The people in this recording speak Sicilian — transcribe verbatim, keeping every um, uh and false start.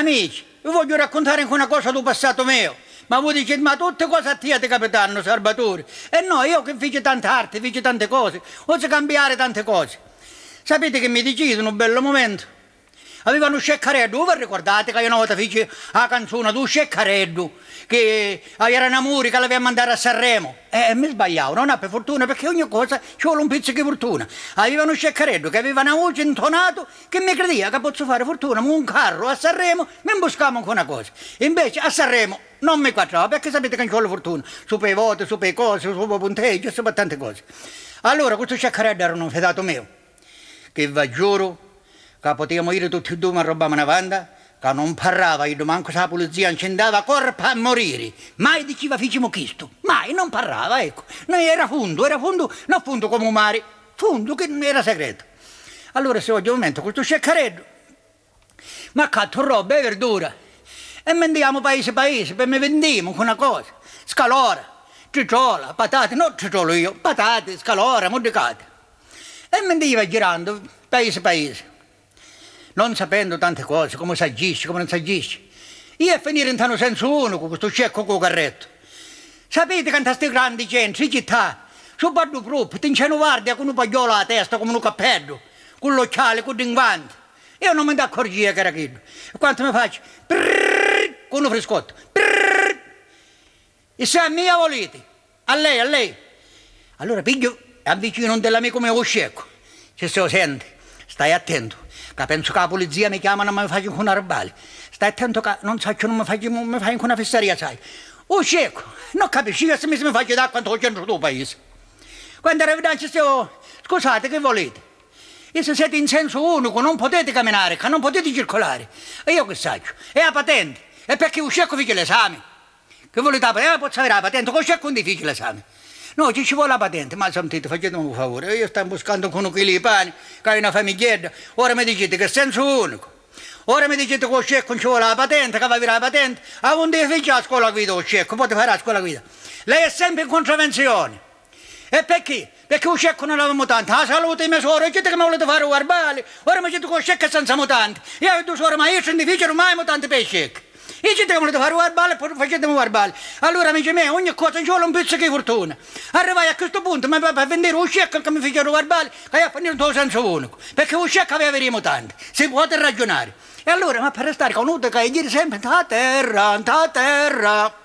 Amici, vi vogghiu raccuntari ancu na cosa dû passatu meu. Ma vu diciti, ma tutti cosi a tia ti capitannu, Sarvaturi? E no, io chi fici tanta arti, fici tanti cosi, vusi cambiari tanti cosi. Sapiti chi mi diciti, nu bellu mumentu? Avìa nu sceccareddu, vu vi ricordati ca io na vota fici a canzuna dû sceccareddu, chi era n'amuri ca l'avìa a mandari a Sanremu? E, e mi sbagliau, non appi furtuna, pecchì ogni cosa ci voli un pizzicu di furtuna. Avìa nu sceccareddu chi avìa na vuci ntonatu chi mi cridìa ca pozzu fari furtuna, mu un carru a Sanremu, mi mbuscamu ancu na cosa. Inveci a Sanremu non mi quatrau, pecchì sapiti ca nci voli furtuna, supra i voti, supra i cosi, supra u punteggiu, supra tanti cosi. Allura, cu stu sceccareddu era un fidatu meu, chi v'aggiuru ca putìamu jiri tutti e dui, ma arrobbamu na vanda, ca non parrava iddu, mancu si a pulizia nci ndava corpa a muriri, mai diciva: "Ficimu chistu", mai, non parrava, eccu. No, era fundu, era fundu, non fundu comu u mari, fundu chi era segretu. Allura, si oggi mumentu cu stu sceccareddu, m'accattu robba e virdura e mi ndiamu paisi paisi, pi mi vindimu cu na cosa, scalora, tritrola, patati, no tritrolu io, patati, scalora, muddicati. E mi ndi jiva girandu paisi paisi, non sapendu tanti cosi, comu s'agisci, comu non s'agisci. Io a finiri nta nu sensu unicu cu stu sceccu cu u carrettu. Sapiti ca nta sti grandi centri, i città, supra ddu prupiti, nc'è nu vardia cu nu pagghiolu a testa comu nu cappeddu, cu l'occhiali, cu ddi nguanti. Io non mi nd'accorgia ch'era chiddu. E quantu mi faci, prrrr, cu nu friscottu, prrrr. Issu è a mia, vuliti? A lei, a lei. Allura pigghiu e avvicinu nta l'amicu meu u sceccu. Ci steu, senti, stai attentu, ca pensu ca a pulizia mi chiamanu e mi faci ncu na ribali. Stai attentu ca non sacciu, non mi faci, mi fai ncu na fissaria, sai. U sceccu, non capisci, io mi, mi faci d'acqua nta u centru dû paisi. Quannu arrivai ddà ci steu, scusati, chi vuliti? Issu, seti in sensu unicu, non poteti caminari, ca non poteti circulari. E io chi sacciu? E a patenti? E pecchì u sceccu fici l'esami? Chi vuliti a patenti? Eh, pozzu aviri a patenti, cu u sceccu undi fici l'esami? No, ci, ci voli a patenti, ma sentiti, facitimi un favuri, io staiu mbuscandu ncu nu chilu di pani, ca haiu na famigghiedda, ora mi diciti chi sensu unicu? Ora mi diciti cu u sceccu nci voli a patenti, ca va aviri a patenti? Aundi fici a scola guida u sceccu? Poti fari a scola guida? Lei è sempri in contravenzioni. E pecchì? Pecchì u sceccu non avia mutanti. A saluti i me suori, diciti chi mi vuliti fari u verbali? Ora mi diciti cu u sceccu è senza mutanti. Io haiu dui suori maistri, undi ficiru mai mutanti pi scecchi. Diciti chi mi vuliti fari u verbali e poi facitimi u verbali. Allura, amici mei, ogni cosa nci voli un pizzicu di furtuna. Arrivai a chistu puntu, mi papi a vindiri u sceccu ca mi ficiru u verbali, ca haiu a finiri nta u sensu unicu. Pecchì u sceccu avia aviri i mutanti. Si poti ragiunari. E allura m'appi a restari ca u nutu ca è jiri sempri nta terra, nta terra.